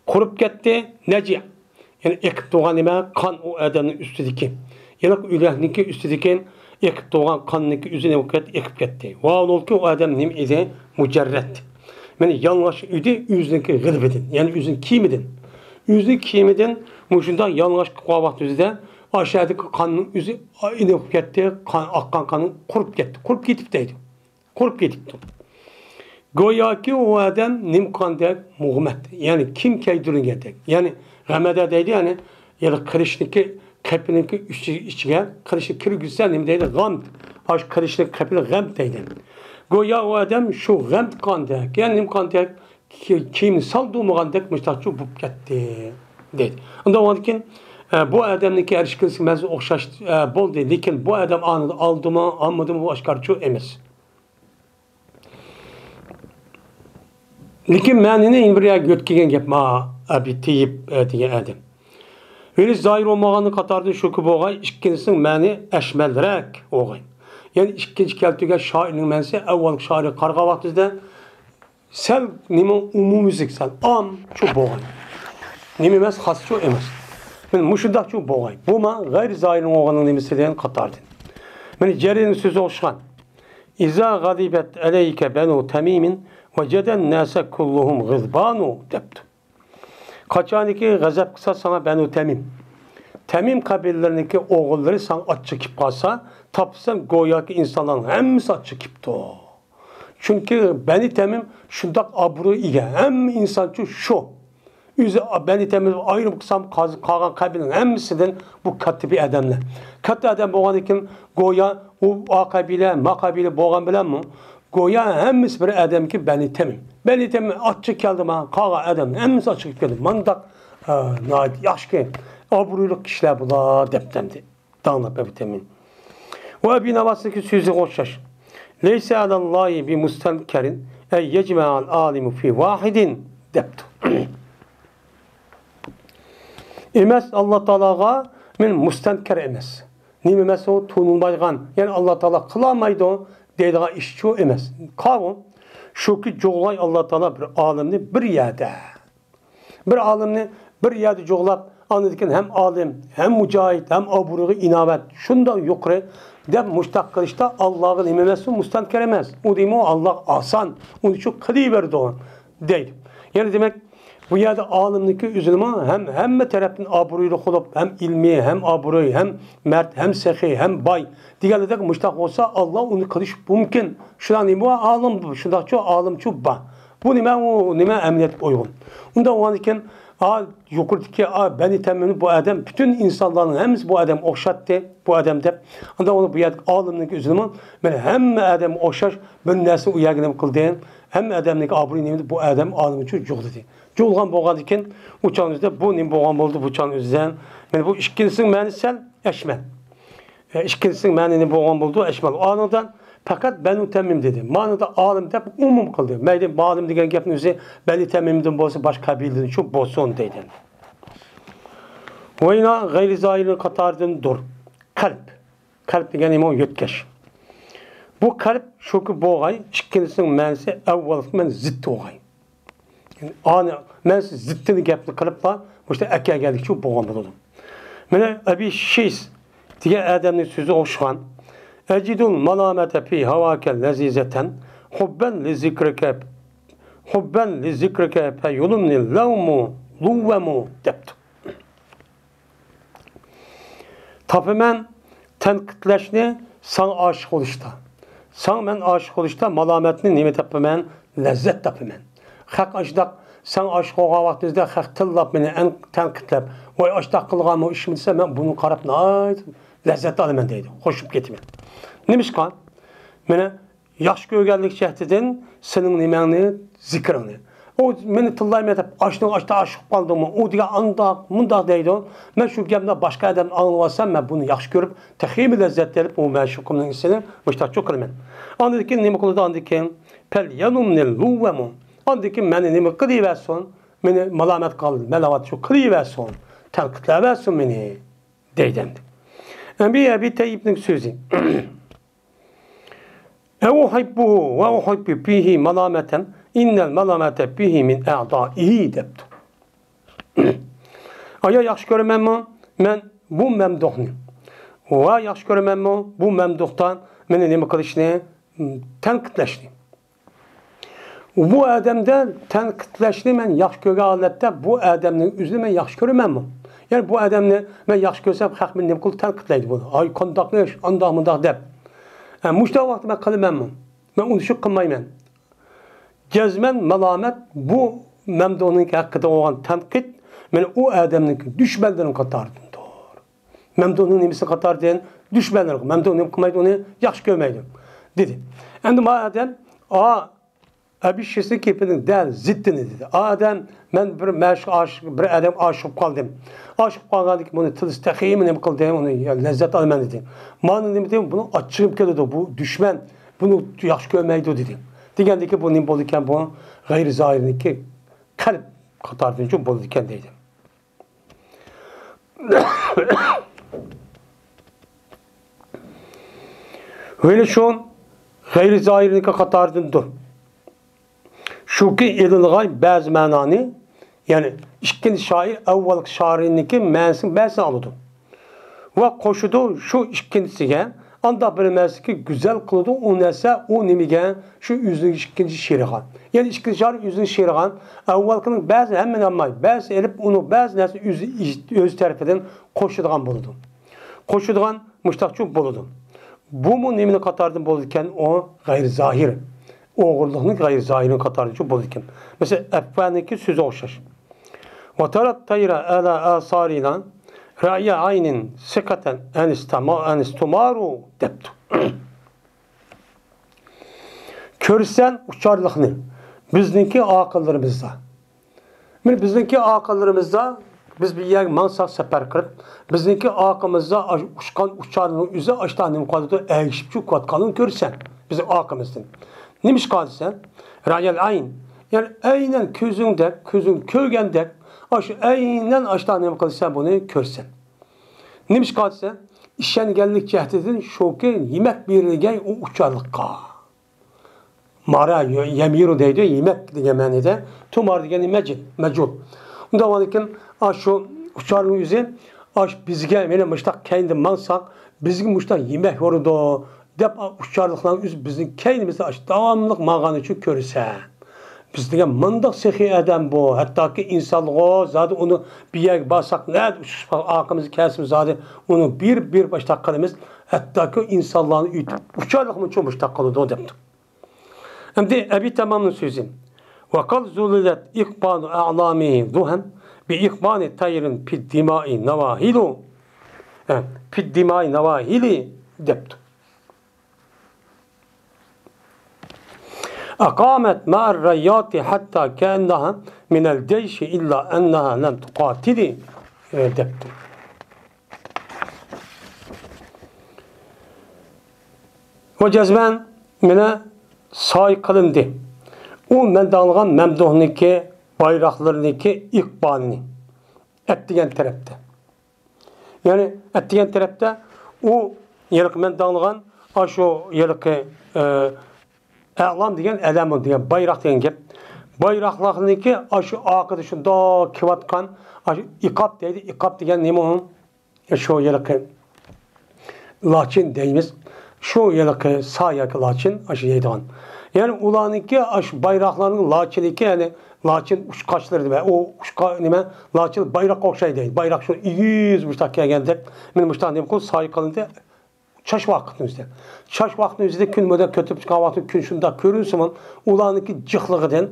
قۇرۇپ كەتتى نەجىئ، يەنى ئېقىپ تۇرغان نېمە؟ قان ئۇ ئادەمنىڭ ئۈستىدىكى. يەنى ئۆلۈكنىڭكى ئۈستىدىكى ئېقىپ تۇرغان قاننىڭكى ئۆزى نېمە قىلىپ كەتتى، ئېقىپ كەتتى. ۋاھالبۇلكى ئۇ ئادەم نېمە ئىدى؟ مۇجەررەد. مانا يالىڭاچ ئىدى ئۆزىنىڭكى غىلۋىدىن، يەنى ئۆزىنىڭ كىيىمىدىن. ئۆزىنىڭ كىيىمىدىن مۇشۇنداق يالىڭاچ قىلىپ قالغان ۋاقتىمىزدا ئاشۇ يەردىكى قاننىڭ ئۆزى ئېقىپ كەتتى، قان، ئاققان قان قۇرۇپ كەتتى، قۇرۇپ كېتىپ دەيدۇ. قۇرۇپ كېتىپتۇ. گوياكى ئۇ ئادەم نېمە قىلغاندەك؟ مۇغمەت، يەنى كىيىم كىيدۈرۈلگەندەك. يەنى غەمەدە دەيدۇ، يەنى، يەنى قىلىچنىڭكى قېپىنىڭكى ئىچى-، ئىچىگە قىلىچنى كىرگۈزسە نېمە دەيدۇ؟ غامد. ئاشۇ قىلىچنىڭ قېپىنى غەمد دەيدۇ. گويا ئۇ ئادەم شۇ غەم قىلغاندەك، يەنى نېمە قىلغاندەك، كى-، كىيىمنى سالدۇرمىغاندەك مۇشتاقچۇ بولۇپ كەتتى، دەيدۇ. ئۇنداق بولغاندىكىن، ئە، بۇ ئادەمنىڭكى ھەر ئىككىلىسى مەنىسى ئوخشاش، ئە، بولدى، لېكىن بۇ ئادەم ئانىدا ئالدىمۇ، ئالمىدىمۇ، بۇ ئاشكارىچۇ ئەمەس. لېكىن مەنىنى يەنە بىر يەرگە يۆتكىگەن گەپ ما ئەبى تېيىپ، ئە، دېگەن ئادەم. ھېلى زاھىر بولمىغاننىڭ قاتارىدا شۇكى بولغاي، ئىككىنچىسىنىڭ مەنى ئەشمەلرەك بولغاي. يەنى ئىككىنچى كەلتۈرگەن شائىرنىڭ مەنىسى ئەۋۋالقى شائىرغا قارىغان ۋاقتىمىزدا سەل نېمە ئومۇميۈزلۈك، سەل ئامچۇ بولغاي. نېمە ئەمەس، خاسچۇ ئەمەس. مانا مۇشۇنداقچۇ بولغاي. بۇ ما غەيرىي زاھىرنىڭ بولغاننىڭ نېمىسى دېگەن قاتارىدىن. مانا جەرىرنىڭ سۆزى ئوخشىغان. «ئىزا غەزىبەت ئەلەيكە بەنۇ تەمىمىن ۋەجەدەن ناسە كۇللۇھۇم غىزبانۇ» دەپتۇ. قاچانكى غەزەپ قىلسا ساڭا بەنۇ تەمىم، تەمىم قەبىلىلىرىنىڭكى ئوغۇللىرى ساڭا ئاچچىقىپ قالسا، تاپسام گوياكى ئىنسانلارنىڭ ھەممىسى ئاچچىقىپتۇ. چۈنكى بەنى تەمىم شۇنداق ئابرۇي ئىگە، ھەممە ئىنسانچۇ شۇ. ئۆزى بەنى تەمىم ئايرىم قىلسام، قاز-، قالغان قەبىلىنىڭ ھەممىسىدىن بۇ كاتتا بىر ئادەملەر. كاتتا ئادەم بولغاندىكىن گويا ئۇ ئا قەبىلە، ما قەبىلە بولغان بىلەنمۇ گويا ھەممىسى بىر ئادەمكى بەنى تەمىم. بەنى تەمىم ئاچچىق كەلدىما، قالغان ئادەم ھەممىسى ئاچچىق كەلدى. مانداق، ئە، ناھايىتى ياخشىكى، ئابرۇيلۇق كىشىلەر بۇلار دەپتەمدى. داڭلىق ئەبۇ تەمىم. ۋە ئەبى ناۋاسنىڭكى سۆزىگە ئوخشاش. «لەيسە ئەلەللاھى بىمۇستەنكەرىن ئەن يەجمەئەل ئالىمۇ فى ۋاھىدىن» دەپتۇ. ئەمەس، ئاللا تائالاغا مەن مۇستەنكەر ئەمەس. نېمە ئەمەس ئۇ؟ تونۇلمايدىغان، يەنى ئاللا تائالا قىلالمايدۇ دەيدىغان ئىشچۇ ئەمەس. قاۋۇ، شۇكى جۇغلاي ئاللا تائالا بىر ئالىمنى بىر يەردە. بىر ئالىمنى بىر يەردە جۇغلاپ، ئاندىن كېيىن ھەم ئالىم، ھەم مۇجاھىد، ھەم ئابرۇيغا ئىناۋەت شۇنداق يۇقىرى دەپ مۇشتاق قىلىشتا ئاللاغا نېمە ئەمەس ئۇ؟ مۇستەنكەر ئەمەس. ئۇ دېمۇ ئاللاغا ئاسان، ئۇنى شۇ قىلىۋېرىدۇ دەيدۇ. يەنى دېمەك، بۇ يەردە ئالىمنىڭكى ئۆزىنىمۇ ھەم ھەممە تەرەپتىن ئابرۇيلۇق بولۇپ، ھەم ئىلمىي، ھەم ئابرۇي، ھەم مەرد، ھەم سېخىي، ھەم باي دېگەنلىدەك مۇشتاق بولسا، ئاللا ئۇنى قىلىشى مۇمكىن. شۇنداق نېمە بار؟ ئالىم، شۇنداقچۇ ئالىمچۇ بار. بۇ نېمە؟ ئۇ نېمە؟ ئەمەلىيەتكە ئۇيغۇن. ئۇنداق بولغاندىكىن، ئا، يۇقىرىدىكى، ئا، بەنى تەمىمنى بۇ ئادەم، پۈتۈن ئىنسانلارنىڭ ھەممىسى بۇ ئادەمگە ئوخشاتتى، بۇ ئادەم دەپ. ئاندىن ئۇنى بۇ يەردىكى ئالىمنىڭكى ئۆزىنىمۇ، مەن ھەممە ئادەمگە ئوخشاش بىر نەرسە ئۇ يەرگە نېمە قىلدى؟ ھەممە ئادەمنىڭكى ئابرۇيى نېمىدى؟ بۇ ئادەم ئالىمچۇ جۇغلىدى. جۇغلىغان بولغاندىكىن، ئۇ چاغنىڭ ئۆزىدە بۇ نېمە بولغان بولدى؟ بۇ چاغنىڭ ئۆزىدە، مانا بۇ ئىككىنچىسىنىڭ مەنىسى سەل ئەشمەل. ئە، ئىككىنچىسىنىڭ مەنىنى بولغان بولىدۇ، ئەشمەل. ئانىڭدا پەقەت بەنۇ تەمىم دېدى. مانىدا ئالىم دەپ ئومۇم قىلدى. مەيلى، ئالىم دېگەن گەپنىڭ ئۆزى بەنى تەمىمدىن بولسا، باشقا قەبىلىدىن شۇ بولسۇن دەيدۇ. ۋەينا غەيرى زاھىرىنىڭ قاتارىدىندۇر. قەلب. قەلب دېگەن نېمە؟ يۆتكەش. بۇ قەلب شۇكى بولغاي، ئىككىنچىسىنىڭ مەنىسى ئەۋۋالقى مەن زىتتى بولغاي. ئانى مەن زىتتىنى گەپنى قىلىپلا، مۇشۇ ئەكەلگەنلىكچۇ بولغان بولىدۇ. مانا ئەبى شىس دېگەن ئادەمنىڭ سۆزى ئوخشىغان. «ئەجىدۇل مالامەتە پى ھاۋاكە لەزىزەتەن، ھۇببەن لىزىكرىكە، ھۇببەن لىزىكرىكە پەيۇلۇمنى لەۋمۇ، لۇۋۋەمۇ» دەپتۇ. تاپىمەن تەنقىدلەشنى ساڭا ئاشىق بولۇشتا. ساڭا مەن ئاشىق بولۇشتا مالامەتنى نېمە تاپىمەن؟ لەززەت تاپىمەن. خەق ئاشۇنداق ساڭا ئاشىق بولغان ۋاقتىمىزدا خەق تىللاپ مېنى ئەن-، تەنقىدلەپ، «ۋاي، ئاشۇنداق قىلغانمۇ ئىشمۇ؟» دېسە، مەن بۇنى قاراپ ناھايىتى لەززەت ئالىمەن دەيدۇ، خوش بولۇپ كېتىمەن. نېمىشقا؟ مېنى ياخشى كۆرگەنلىك جەھىتىدىن سېنىڭ نېمەڭنى، زىكرىڭنى. ئۇ مېنى تىللايمەن دەپ، «ئاشۇنىڭغا ئاشتا ئاشىق قالدىڭمۇ؟ ئۇ دېگەن ئانداق، مۇنداق» دەيدۇ. مەن شۇ گەپنى باشقا ئادەمدىن ئاڭلىۋالسام، مەن بۇنى ياخشى كۆرۈپ، تېخىمۇ لەززەت ئېلىپ، ئۇ مەشۇقۇمنىڭ ئىسىنى مۇشتاقچۇ قىلىمەن. ئاندىن كېيىن نېمە قىلىدۇ؟ ئاندىن كېيىن، «پەل يەلۇمنى لۇۋۋەمۇ»، ئاندىن كېيىن مېنى نېمە قىلىۋەرسۇن؟ مېنى مالامەت قىل، مالامەت شۇ قىلىۋەرسۇن، تەنقىدلەۋەرسۇن مېنى، دەيدۇ ئەمدى. ئەمدى ئەبى تەييىبنىڭ سۆزى. «ئەۋ ئۇھىببۇھۇ ۋە ئۇھىببۇ فىھى مالامەتەن، ئىننەل مالامەتە فىھى مىن ئەئدائىھى» دەپتۇ. ئايا ياخشى كۆرىمەنمۇ مەن بۇ مەمدۇھنى؟ ۋە ياخشى كۆرىمەنمۇ بۇ مەمدۇھتا مېنى نېمە قىلىشنى، تەنقىدلەشنى؟ بۇ ئادەمدە تەنقىدلەشنى مەن ياخشى كۆرگەن ھالەتتە، بۇ ئادەمنىڭ ئۆزىنى مەن ياخشى كۆرىمەنمۇ؟ يەنى بۇ ئادەمنى مەن ياخشى كۆرسەم، خەق مېنى نېمە قىلىدۇ؟ تەنقىدلەيدۇ بۇنى. «ئاي، قانداق ئىش، ئانداق، مۇنداق» دەپ. ھە، مۇشۇنداق ۋاقىتتا مەن قىلىمەنمۇ؟ مەن ئۇنى شۇ قىلمايمەن. جەزمەن مالامەت بۇ مەمدۇھنىڭ ھەققىدە بولغان تەنقىد، مانا ئۇ ئادەمنىڭ دۈشمەنلىرىنىڭ قاتارىدىندۇر. مەمدۇھنىڭ نېمىسى قاتارىدىن؟ دۈشمەنلىرى. مەمدۇھ نېمە قىلمايدۇ؟ ئۇنى ياخشى كۆرمەيدۇ. دېدى. ئەمدى ما ئادەم، ئا، ئەبىشىسىنىڭ گېپىنىڭ دەل زىتىنى دېدى. ئا ئادەم، مەن بىر مەشۇق ئاشىق، بىر ئادەم ئاشىق بولۇپ قالدىم. ئاشىق بولۇپ قالغاندىن كېيىن بۇنى تىلسا تېخىمۇ نېمە قىلدىم، ئۇنى لەززەت ئالىمەن دېدى. مانا نېمە دېدى، بۇنىڭ ئاچچىقىم كېلىدۇ، بۇ دۈشمەن، بۇنى ياخشى كۆرمەيدۇ دېدى. دېگەندىكىن بۇ نېمە بولىدىكەن، بۇ غەيرىي زاھىرنىڭكى قەلب قاتارىدىنچۇ بولىدىكەن دەيدۇ. ۋېلى شۇن غەيرىي زاھىرنىڭكى قاتارىدىندۇر. شۇكى ئېلىنغان بەزى مەنانى، يەنى ئىككىنچى شائىر ئەۋۋەلقى شائىرنىڭكى مەنىسىنىڭ بەزىسىنى ئالىدۇ. ۋە قوشىدۇ شۇ ئىككىنچىسىگە، ئانداق بىر نەرسىگە گۈزەل قىلىدۇ ئۇ نەرسە، ئۇ نېمىگە؟ شۇ ئۆزىنىڭ ئىككىنچى شېئىرىغا. يەنى ئىككىنچى شائىر ئۆزىنىڭ شېئىرىغا ئەۋۋەلقىنىڭ بەزى، ھەممىنى ئالماي، بەزىسىنى ئېلىپ، ئۇنىڭ بەزى نەرسە ئۆزى، ئۆزى تەرىپىدىن قوشىدىغان بولىدۇ. قوشىدىغان مۇشتاقچۇ بولىدۇ. بۇمۇ نېمىنىڭ قاتارىدىن بولىدىكەن؟ ئۇ غەيرىي زاھىر. ئوغرىلىقنىڭ غەيرىي زاھىرىنىڭ قاتارىدىنچۇ بولىدىكەن. مەسىلەن، ئەپۋەنىڭكى سۆزى ئوخشاش. «وترى الطير على آثارنا رأي عين ثقة أنستما-، أنستمار» دەپتۇ. كۆرسەن ئۇچارلىقنى بىزنىڭكى ئارقىلىرىمىزدا. مانا بىزنىڭكى ئارقىلىرىمىزدا، بىز بىر يەرگە ماڭساق سەپەر قىلىپ، بىزنىڭكى ئارقىمىزدا ئاش-، ئۇچقان ئۇچارنىڭ ئۆزى ئاشتا نېمە قىلىدۇ، ئەگىشىپ چۆكۈۋاتقانلىقىنى كۆرىسەن بىزنىڭ ئارقىمىزدىن. نېمىشقا دېسە، رأي العين، يەنى ئەينەن كۆزۈڭدەك، كۆزۈڭ كۆرگەندەك، ئاشۇ ئەينەن ئاشتا نېمە قىلىسەن، بۇنى كۆرىسەن. نېمىشقا دېسە، ئىشەنگەنلىك جەھىتىدىن شۇكى، يېمەك بېرىلگەن ئۇ ئۇچارلىققا. مارا يەمىرۇ دەيدۇ، يېمەك دېگەن مەنىدە. تۇمار دېگەن مەجھۇل، مەجھۇل. ئۇنداق بولغاندىكىن، ئاشۇ ئۇچارنىڭ ئۆزى، ئاش بىزگە، مانا مۇشتاق كەينىدە ماڭساق، بىزگە مۇشتاق يېمەك بېرىدۇ دەپ، ئۇچارلىقلارنىڭ ئۆزى بىزنىڭ كەينىمىزدە ئاش داۋاملىق ماڭغان ئۈچۈن كۆرسە. بىز دېگەن مۇنداق سېخىي ئادەم بۇ، ھەتتاكى ئىنسانغۇ زادى ئۇنى بىر يەرگە بارساق، نەدە ئۇچۇشقا ئارقىمىزغا كەلسىمۇ زادى ئۇنى بېرىپ، بېرىپ ئاشتاق قىلىمىز، ھەتتاكى ئىنسانلارنى ئۆتۈپ ئۇچارلىقمۇچۇ مۇشتاق قىلىدۇ دەپتۇ. ئەمدى ئەبى تامامنىڭ سۆزى. «وقد ذللت إقبال أعلامه ضحى بإقبال طير في الدماء نواهل، في الدماء نواهل» دەپتۇ. «أقامت مع الريات حتى كأنها من الجيش إلا أنها لم تقاتل» دەپتۇ. ۋە جەزمەن مانا سايە قىلىندى. ئۇ مەن دەڭلىغان مەمدۇھنىڭكى بايراقلىرىنىڭكى ئىقبالىنى ئەتىگەن تەرەپتە. يەنى ئەتىگەن تەرەپتە ئۇ ھېلىقى مەن دەڭلىغان ئاشۇ ھېلىقى، ئە، ئەلام دېگەن، ئەلەم دېگەن بايراق دېگەن گەپ. بايراقلارنىڭكى ئاشۇ ئارقىدا شۇنداق كېلىۋاتقان، ئاشۇ ئىقاب دەيدۇ. ئىقاب دېگەن نېمە ئۇ؟ شۇ ھېلىقى لاچىن دەيمىز. شۇ ھېلىقى سا ياكى لاچىن، ئاشۇ يەيدىغان. يەنى ئۇلارنىڭكى ئاشۇ بايراقلارنىڭ لاچىنىكى، يەنى لاچىن ئۇچقاچلىرى دېمە، ئۇ ئۇچقا-، نېمە، لاچىن بايراققا ئوخشايدۇ. بايراق شۇ ئېگىز مۇشتاق كەلگەندەك، مانا مۇشتاق نېمە قىلىپ سايە قىلىندى. چاچ ۋاقىتنىڭ ئۆزىدە. چاچ ۋاقىتنىڭ ئۆزىدە كۈن مۇنداق كۆتۈرۈپ چىققان ۋاقىتتا كۈن شۇنداق كۆرۈنسىمۇ، ئۇلارنىڭكى جىقلىقىدىن،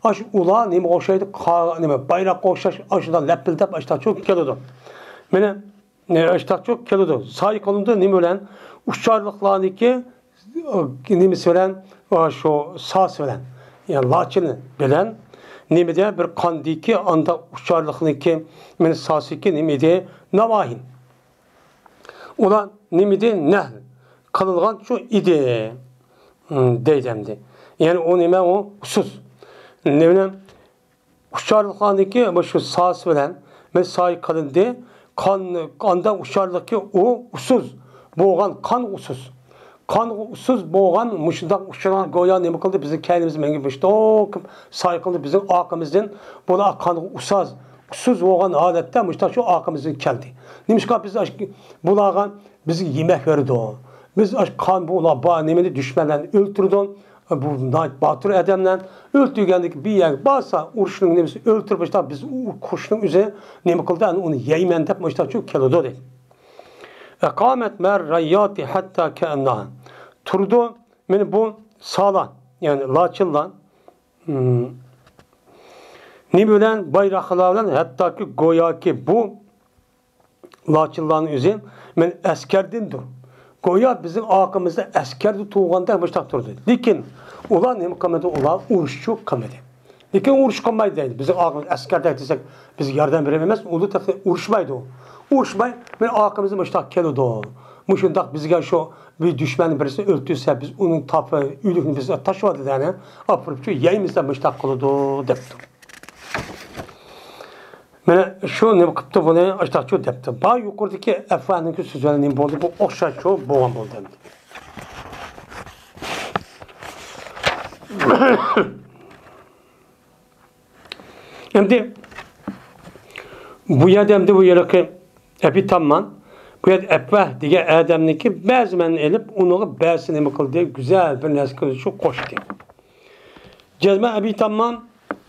ئاشۇ ئۇلار نېمىگە ئوخشايدۇ؟ قا-، نېمە، بايراققا ئوخشاش، ئاشۇنداق لەپىلدەپ ئاشۇنداق چۆكۈپ كېلىدۇ. مانا، ئاشۇنداق چۆكۈپ كېلىدۇ. سايە قىلىنىدۇ نېمە بىلەن؟ ئۇچارلىقلارنىڭكى، نېمىسى بىلەن؟ شۇ ساسى بىلەن. يەنى لاچىنى بىلەن. نېمىدە بىر قاندىكى ئانداق ئۇچارلىقنىڭكى، مانا ساسىكى نېمە ئىدى؟ ناۋاھىن. ئۇلار نېمىدى؟ نەھل قىلىنغانچۇ ئىدى، دەيدۇ ئەمدى. يەنى ئۇ نېمە ئۇ؟ ئۇسسۇز. نېمە؟ ئۇچارلىقلارنىڭكى مۇشۇ ساسى بىلەن مەن سايە قىلىندى. قان، قاندا ئۇچارلىقى ئۇ ئۇسسۇز بولغان، قان ئۇسسۇز. قانغا ئۇسسۇز بولغان مۇشۇنداق ئۇچۇرلار گويا نېمە قىلدى؟ بىزنىڭ كەينىمىزدىن مەڭگۈ مۇشۇنداق سايە قىلدى. بىزنىڭ ئارقىمىزدىن بۇلار قانغا ئۇسساز، ئۇسسۇز بولغان ھالەتتە مۇشۇنداق شۇ ئارقىمىزدىن كەلدى. نېمىشقا بىز ئاش-، بۇلارغا بىزگە يېمەك بېرىدۇ. بىز ئاش-، قان بۇ، ئۇلار بار نېمىنى دۈشمەنلەرنى ئۆلتۈرىدۇ. بۇ ناھايىتى باتۇر ئادەملەر. ئۆلتۈرگەندىكى بىر يەرگە بارسا، ئۇرۇشنىڭ نېمىسى ئۆلتۈرۈپ، مۇشۇنداق بىز ئۇ قۇشنىڭ ئۆزى نېمە قىلدى؟ ئەنە ئۇنى يەيمەن دەپ مۇشۇنداق شۇ كېلىدۇ دەيدۇ. «أقامت مع الريات حتى كأنها». تۇرىدۇ، مانا بۇ سالا، يەنى لاچىنلار، ھىم، نېمە بىلەن؟ بايراقلار بىلەن، ھەتتاكى گوياكى بۇ لاچىنلارنىڭ ئۆزى مانا ئەسكەردىندۇر. گويا بىزنىڭ ئارقىمىزدا ئەسكەردە تۇرغاندەك مۇشۇنداق تۇردى. لېكىن ئۇلار نېمە قىلمىدى؟ ئۇلار ئۇرۇشچۇ قىلمىدى. لېكىن ئۇرۇش قىلمايدۇ دەيدۇ. بىزنىڭ ئارقىمىزدا ئەسكەردەك دېسەك، بىزگە ياردەم بېرەر ئەمەس، ئۇلار تېخى ئۇرۇشمايدۇ. ئۇرۇشماي، مېنىڭ ئارقىمىزدا مۇشۇنداق كېلىدۇ. مۇشۇنداق بىزگە شۇ بىر دۈشمەننىڭ بىرسىنى ئۆلتۈرسە، بىز ئۇنىڭ تاپى ئۆلۈكنى بىز تاشلاۋاتىدۇ، يەنى ئاپىرىپ شۇ يەيمىز دەپ مۇشۇنداق قىلىدۇ، دەپتۇ. مانا شۇ نېمە قىپتۇ بۇنى، ئاشتاقچۇ دەپتۇ. با يۇقىرىدىكى ئەفۋانىڭكى سۆزى بىلەن نېمە بولدى؟ بۇ ئوخشاشچۇ بولغان بولدى ئەمدى. ئەمدى بۇ يەردە ئەمدى بۇ يەرلىكى ئەبى تاممان، بۇ يەردە ئەپۋاھ دېگەن ئادەمنىڭكى بەزى مەنىنى ئېلىپ، ئۇنىڭغا بەزى نېمە قىلدى؟ گۈزەل بىر نەرسە قىلىشنى قوشتى. جەزمەن ئەبى تاممان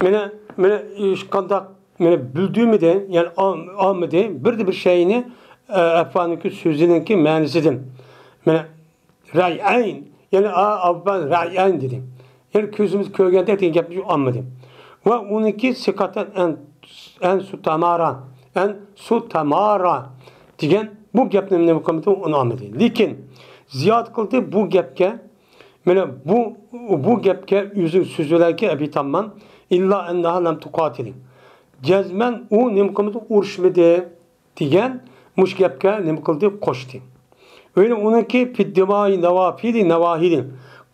مېنى، مېنى ھېچقانداق مېنى بىلدۈرمىدى، يەنى ئال-، ئالمىدى. بىردە بىر شەينى، ئە، ئەپۋانىڭكى سۆزىنىڭكى مەنىسىدىن مېنى رەيئەين، يەنى ئا-، ئەبۋان رەيئەين دېدى. يەنى كۆزىمىز كۆرگەندەك دېگەن گەپنى ئالمىدى. ۋە ئۇنىڭكى سىقاتەن ئەن، ئەن سۇتامارا، ئەن سۇتامارا دېگەن بۇ گەپنى نېمە قىلمىدى؟ ئۇنى ئالمىدى. لېكىن زىيادە قىلدى بۇ گەپكە، مانا بۇ، بۇ گەپكە ئۆزىنىڭ سۆزى بىلەنكى ئەبى تاممان، ئىللا ئەننەھا لەم تۇقاتىل. جەزمەن ئۇ نېمە قىلمىدى؟ ئۇرۇشمىدى دېگەن مۇشۇ گەپكە نېمە قىلدى؟ قوشتى. ئۆينى ئۇنىڭكى فىددىماي ناۋاپىلى ناۋاھىلى،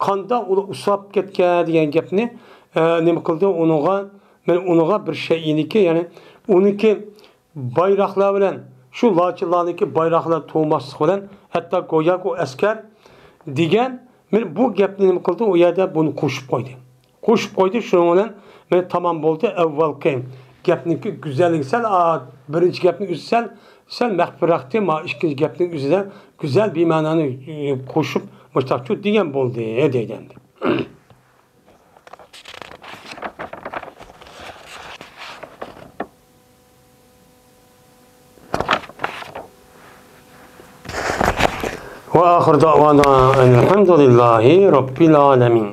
قاندا ئۇلار ئۇسراپ كەتكەن دېگەن گەپنى، ئە، نېمە قىلدى؟ ئۇنىڭغا، مانا ئۇنىڭغا بىر شەيئىنىكى، يەنى ئۇنىڭكى بايراقلار بىلەن، شۇ لاچىنلارنىڭكى بايراقلار تۇرماسلىق بىلەن، ھەتتا گوياكى ئۇ ئەسكەر دېگەن، مانا بۇ گەپنى نېمە قىلدى؟ ئۇ يەردە بۇنى قوشۇپ قويدى. قوشۇپ قويدى، شۇنىڭ بىلەن مانا تامام بولدى. ئەۋۋەلقى گەپنىڭكى گۈزەللىكى سەل، ئا، بىرىنچى گەپنىڭ ئۆزى سەل، سەل مەخپىيرەكتى، ما ئىككىنچى گەپنىڭ ئۆزىدە گۈزەل بىر مەنانى، ئى، قوشۇپ مۇشتاقچۇ دېگەن بولدى، دەيدۇ ئەمدى. وآخر دعوانا أن الحمد لله رب العالمين.